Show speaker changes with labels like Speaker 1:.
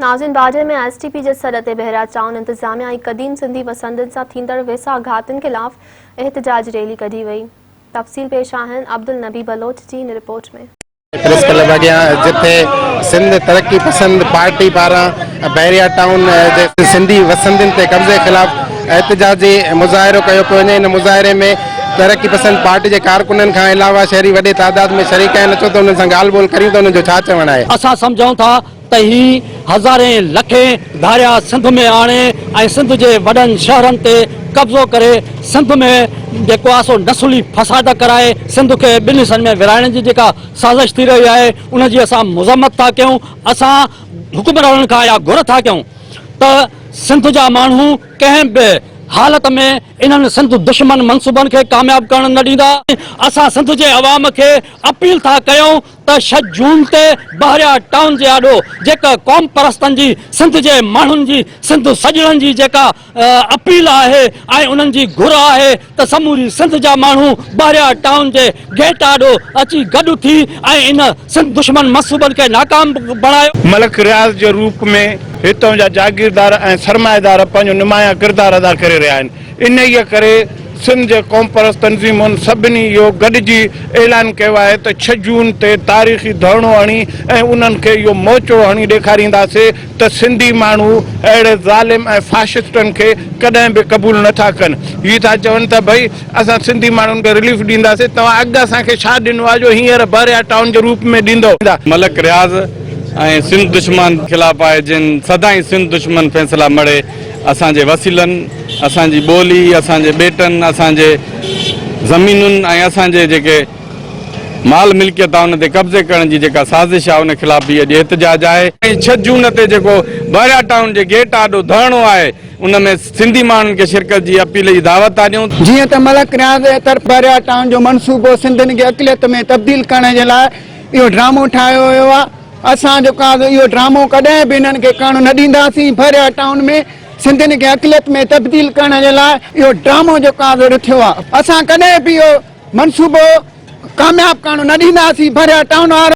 Speaker 1: ناظرين Badah ۾ S T P جي سڏ تي بحريا ٽائون انتظاميا ۽ قديم سنڌي وسندين سان ٿيندڙ ويساهه گهاتين خلاف احتجاج ريلي ڪڍي وئي. تفصيل پيش آهن عبدالنبي بلوچ جي هن رپورٽ ۾.
Speaker 2: پريس ڪلب اڳيان جتي سنڌ ترقي پسند پارٽي پاران بحريا ٽائون جي سنڌي وسندين تي قبضي خلاف احتجاجي مظاهرو ڪيو پيو وڃي ان مظاهري ۾ ترقي پسند پارٽي جي ڪارڪنن کان علاوه شهري وڏي تعداد ۾ شريڪ آهن اچو ته انهن سان ڳالهه ٻولهه ڪريون ته انهن جو ڇا چوڻ آهي.
Speaker 3: اسان سمجهون ٿا ته هي هزارين لکين ڌاريا سنڌ ۾ آڻي ۽ سنڌ جي وڏن شهرن تي قبضو ڪري سنڌ ۾ جيڪو آهي سو نسلي فساد ڪرائي سنڌ کي ٻن حصن ۾ ورهائڻ جي جيڪا سازش ٿي رهي آهي ان جي اسان مذمت ٿا ڪيون اسان حڪمرانن کان اها گهر ٿا ڪيون ته سنڌ جا ماڻهو ڪنهن به حالت ۾ انهن سنڌ دشمن منصوبن کي ڪامياب ڪرڻ نه ڏيندا اسان سنڌ جي عوام کي اپيل ٿا ڪيون ته ڇهه جون تي بحريا ٽائون جي آڏو جيڪا قومپرستن جي سنڌ جي ماڻهن جي سنڌ سڄڻن جي جيڪا اپيل آهي ۽ انهن جي گهر آهي ته سموري سنڌ جا ماڻهو بحريا ٽائون جي گيٽ آڏو اچي گڏ ٿي ۽ ان سنڌ دشمن منصوبن کي ناڪام بڻايو.
Speaker 4: ملڪ رياض جي روپ ۾ هتان جا جاگيردار ۽ سرمائيدار پنهنجو نمايان ڪردار ادا ڪري رهيا آهن. انهيء ڪري سنڌ جي قومپرست تنظيمن سڀني اهو گڏجي اعلان ڪيو آهي ته ڇهه جون تي تاريخي ڌرڻو هڻي ۽ انهن کي اهو موچڙو هڻي ڏيکارينداسين ته سنڌي ماڻهو اهڙي ظالم ۽ فاشسٽن کي ڪڏهن به قبول نه ٿا ڪن. هي ٿا چون ته ڀئي اسان سنڌي ماڻهن کي رليف ڏينداسين، توهان اڳ اسان کي ڇا ڏنو آهي جو هينئر بحريا ٽائون جي روپ ۾ ڏيندؤ.
Speaker 5: ملڪ رياض ۽ سنڌ دشمن خلاف آهي جن سدائين سنڌ دشمن فيصلا مڙهي اسان جي وسيلن، اسان جي ٻولي، اسان جي ٻيٽن، اسان جي زمينن ۽ اسان جي جيڪي مال ملڪيت آهي ان تي قبضي ڪرڻ جي جيڪا سازش آهي ان خلاف به اڄ احتجاج آهي. ۽ ڇهه جون تي جيڪو بحريا ٽائون جي گيٽ آڏو ڌرڻو آهي ان ۾ سنڌي ماڻهن کي شرڪت جي اپيل جي دعوت ٿا ڏيون.
Speaker 6: جيئن ته ملڪ رياض طرف بحريا ٽائون جو منصوبو سنڌين کي اقليت ۾ تبديل ڪرڻ جي لاء اهو ڊرامو ٺاهيو ويو آهي. اسان جو ڪاز اهو ڊرامو ڪڏهن به انهن کي ڪرڻ نه ڏينداسين، ڀريا ٽائون ۾ سنڌين کي اقليت ۾ تبديل ڪرڻ جي لاء اهو ڊرامو جو ڪاز رٿيو آهي، اسان ڪڏهن به اهو منصوبو ڪامياب ڪرڻ نه ڏينداسين، ڀريا ٽائون وارو.